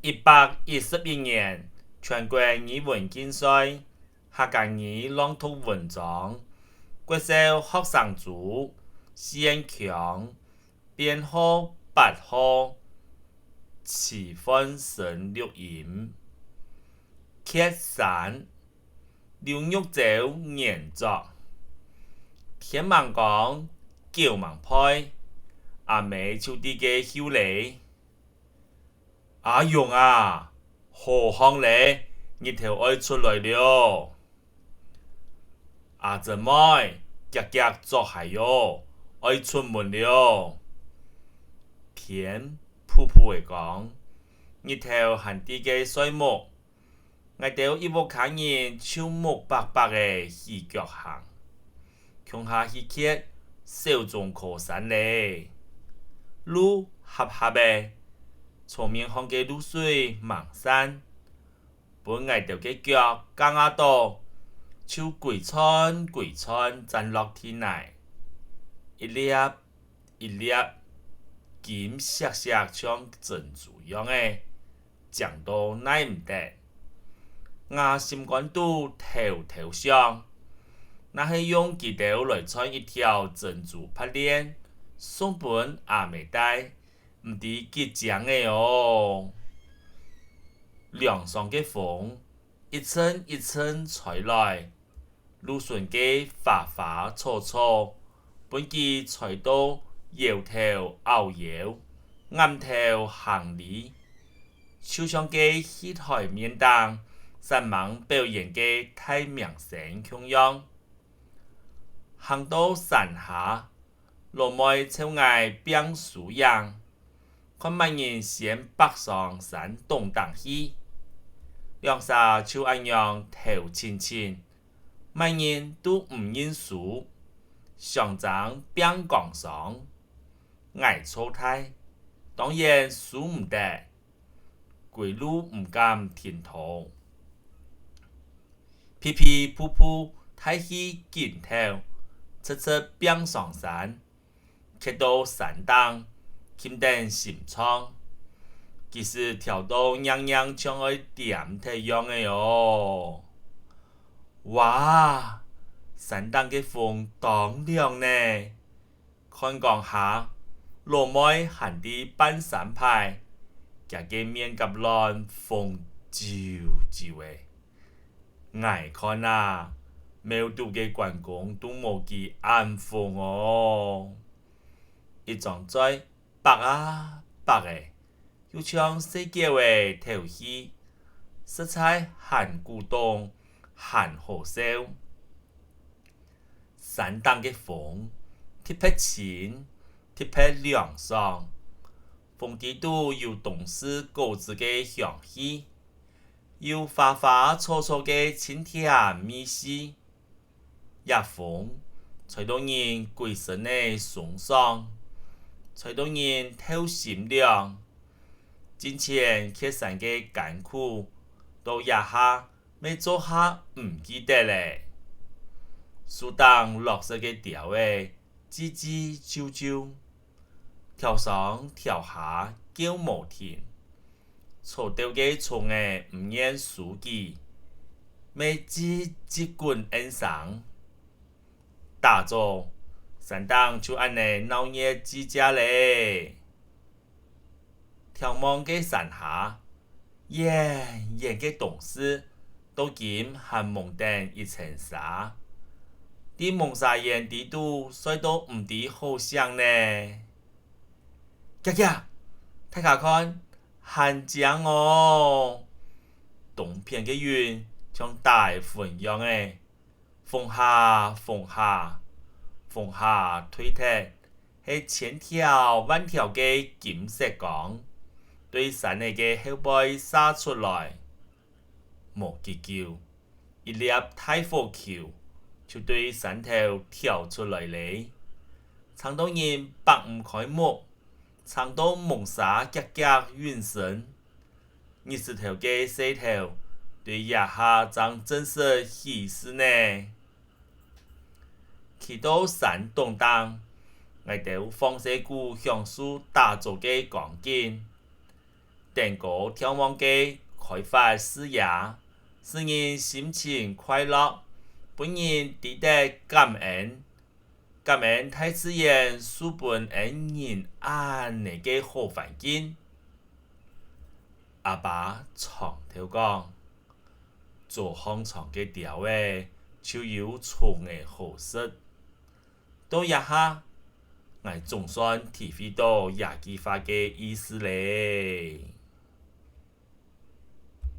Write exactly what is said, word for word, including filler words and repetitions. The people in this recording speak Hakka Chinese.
一百一十一年，全國語文競賽，客家語朗讀文章，國小學生組，四縣腔，編號八號，徐煥昇錄音。蹶山，劉玉昭原作。天吂光，狗吂吠，阿姆就在該吆咧：「阿勇啊，好䟘咧，日頭愛出來了！」阿珍妹，遽遽著鞋喲，愛出門了！天殕殕仔光，日頭還在該睡目，𠊎兜一屋下人就目擘擘仔起腳行，共下去蹶小中科山咧。路狹狹仔，草面項个露水吂散，分𠊎兜个腳夾啊著，就歸竄歸竄輾落地泥，一粒一粒，金爍爍像珍珠樣仔，靚到耐毋得。吾心肝肚偷偷想，若係用佢兜來賺一條珍珠袚鍊，送分阿姆戴，毋知幾靚仔哦！涼爽个風，一陣一陣吹來，路脣个花花草草，分佢吹到搖頭拗腰，頷頭行禮，就像該戲臺面頂煞猛表演个大明星共樣。行到山下，老妹湊𠊎拚輸贏，看麼人先爬上山崠頂去。兩儕就恁樣頭親親，麼人都毋認輸，相爭拚光爽。𠊎做大，當然輸毋得，歸路毋敢停拖。 怦怦怙怙大氣緊敨，直直拚上山，蹶到山頂，撳等心臟，其實跳到硬硬像愛恬忒樣仔哦！哇！山頂个風當涼呢！ 看光下，老妹還在半山排，厥个面頰卵紅啾啾仔。𠊎看啊，廟肚个關公都無佢恁紅哦！一張嘴擘啊擘仔， 又像細狗仔敨氣，實在還古董，還好笑。山頂个風，特別清，特別涼爽。風底肚有冬至果子个香氣，有花花草草个清甜味緒。 這風，吹到人歸身仔鬆爽，吹到人透心涼。進前蹶山个艱苦，到這下乜做下毋記得咧。樹頂落雪个鳥仔，吱吱啾啾，跳上跳下叫無停。 草竇个蟲仔毋願輸佢，乜吱吱滾應聲。打早，山頂就恁仔鬧熱吱喳咧。眺望該山下，遠遠个東勢，到今還濛等一層紗。在濛紗緖底肚睡到毋知好醒呢！ 遽遽，大家看，還靚哦！東片个雲像打粉樣仔，紅下紅下，紅下退忒，係千條萬條个金色光，對山仔个後背射出來。無幾久， 一粒大火球就對山頭跳出來咧，撐到人擘毋開目，撐到濛紗遽遽隱身。日時頭个勢頭，對這下正正式起勢呢！企到山崠頂，𠊎兜放勢牯享受打早个光景。登高眺望个開闊視野，使人心情快樂，分人知得感恩，感恩大自然賜分恩人恁呢个好環境。阿爸長透講：「做行長个鳥仔就有蟲仔好食。」到這下，𠊎總算體會到這句話个意思咧。